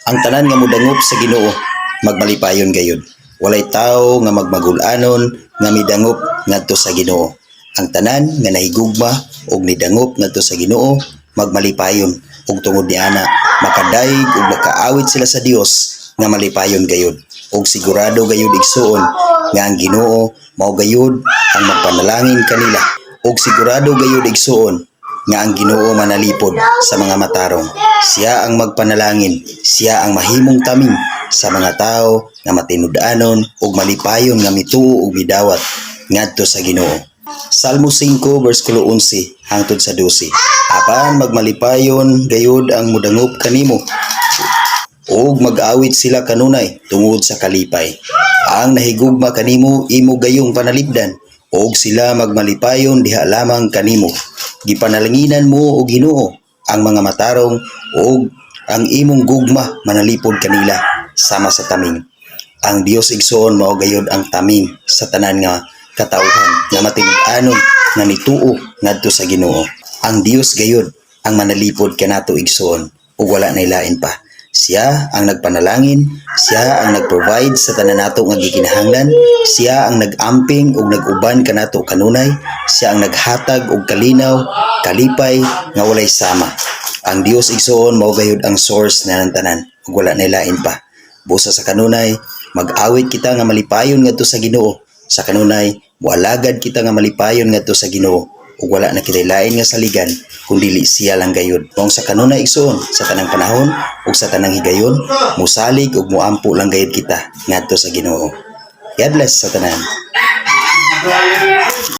Ang tanan nga mudangop sa Ginoo magmalipayon gayud. Walay tawo nga magmagul-anon nga midangop ngadto sa Ginoo. Ang tanan nga nahigugma og nidangop ngadto sa Ginoo magmalipayon, ug tungod niana makadayeg ug makaawit sila sa Dios nga malipayon gayud. Ug sigurado gayud, igsuon, nga ang Ginoo mao gayud ang magpanalangin kanila. Ug sigurado gayud, igsuon, nga ang Ginoo manalipod sa mga matarong. Siya ang magpanalangin, siya ang mahimong taming sa mga tao nga matinud-anon ug malipayon nga mituo ug midawat ngadto sa Ginoo. Salmo 5 verse 11 hangtod sa 12. Apan magmalipayon gayud ang mudangop kanimo ug mag-awit sila kanunay tungod sa kalipay. Ang nahigugma kanimo imo gayong panalipdan ug sila magmalipayon diha lamang kanimo. Gipanalanginan mo, o Ginoo, ang mga matarong ug ang imong gugma manalipod kanila sama sa taming. Ang Dios, igsoon, mao gayud ang taming sa tanan nga katawhan nga matinud-anon nga nituo ngadto sa Ginoo. Ang Dios gayud ang manalipod kanato, igsoon, ug wala nay lain pa. Siya ang nagpanalangin, siya ang nag-provide sa tanan nato nga gikinahanglan, siya ang nag-amping ug nag-uban kanato kanunay, siya ang naghatag og kalinaw, kalipay nga walay sama. Ang Dios, igsoon, mao gayud ang source na ng tanan ug wala nay lain pa. Busa sa kanunay, mag-awit kita nga malipayon ngadto sa Ginoo. Sa kanunay, mualagad kita nga malipayon ngadto sa Ginoo ug wala na kitay lain nga saligan kun dili siya lang gayud. Kung sa kanunay, igsoon, sa tanang panahon ug sa tanang higayon, musalig ug muampo lang gayud kita ngadto sa Ginoo. God bless sa tanan.